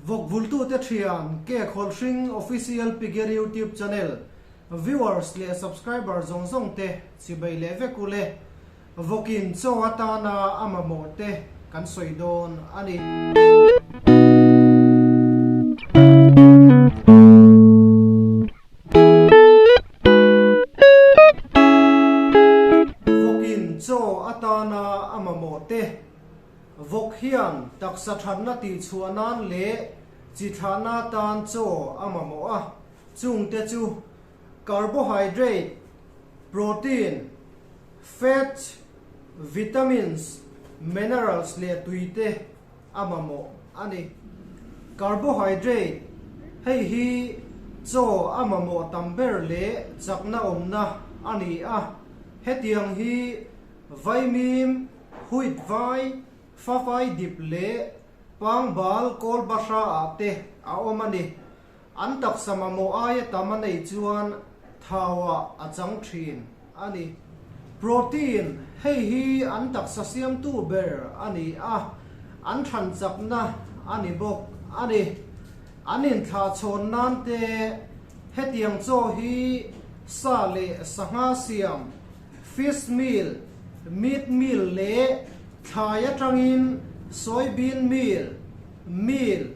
Vawk vultute thian Ke Khawlhring Official Pigger YouTube Channel viewers leh subscriber zawng zawng te chibai leh vek u le. Vawkin chaw atana a mamawh te kan sawi dawn a ni. Vawkin chaw atana a mamawh te, vawk hian taksa thatna tihchhuah nan leh chi thlahna atan chaw a mamawh a, chungte chu carbohydrate, protein, fat, vitamins, minerals leh tui te a mamawh a ni. Carbohydrate, Hei hi chaw a mamawh tam ber leh chakna awmna a ni a. Hetiang hi vaimim, wheat vai, fafai dip leh pangbal kawl bahra ah te a awm a ni. An taksa mamawh aia tam a nei chuan thauah a chang thin a ni. Protein, Hei hi an taksa siamtu ber a ni a, an than chakna a ni bawk a ni. An inthlahchhawn nan te hetiang chaw hi sa leh sangha siam, fish meal, meat meal leh thlai atangin soybean meal, meal,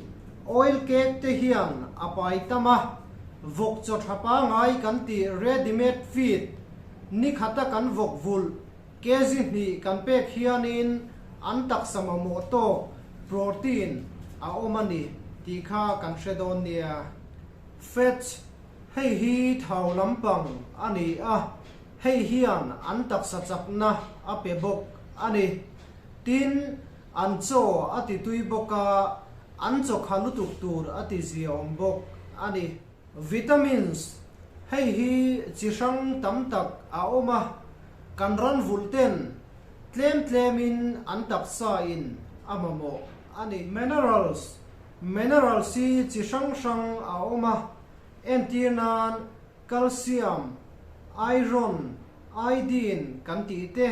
Oil cake te hian a pai tam a, vawk chaw tha pangai kan tih ready made feed ni khata kan vawk vulh kg hnih kan pek hianin an taksa mamawh tawk protein a awm a ni tih kha kan hre dawn nia. Fats, Hei hi thau lampang a ni a, hei hian an taksa chakna a pe bawk a ni. Tin, an chaw a ti tui bawk a, an chaw kha lutuk tur a ti ziaawm bawk a ni. Vitamins, Hei hi chi hrang tam tak a awm a, kan ran vulh ten tlem tlemin an taksa in a mamawh a ni. Minerals, Minerals hi chi hrang hrang a awm a, entir nan calcium, iron, iodine kan tih te,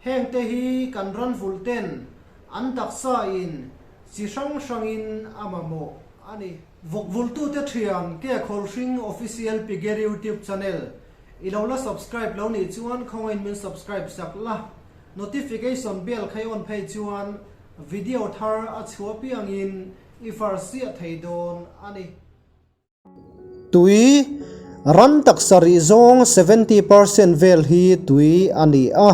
heng te hi kan ran vulh ten an taksa in chi hrang hrangin a mamawh a ni. Vawkvultute thian Ke Khawlhring Official Pigger YouTube Channel i lo la subscribe lo nih chuan khawngain min subscribe sak la, notification bell khai on phei chuan video thar a chhuah piangin i far siah thei dawn a ni. Tui, Ram taksa rih zawng 70% vel hi tui a ni a,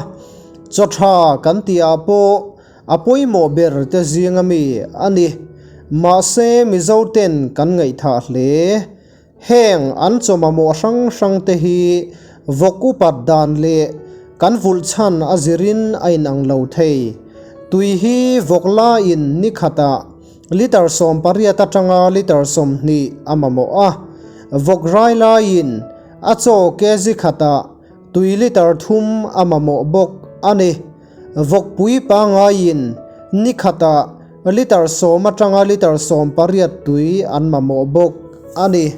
chaw tha kan tih ah pawh a pawimawh ber te zing ami a ni. Mahse Mizo ten kan ngaihthah hle. Heng an chaw mamawh hrang hrang te hi vawk upat dan leh kan vulh chhan a zirin a inang lo thei. Tui hi vawk laiin ni khatah Litre 18 atanga litre 20 a mamawh a, vawk rai laiin a chaw kg khatah tui litre thum a mamawh bawk a ni. Vawkpui pangaiin ni khatah litre sawm atanga litre 18 tui an mamawh bawk a ni.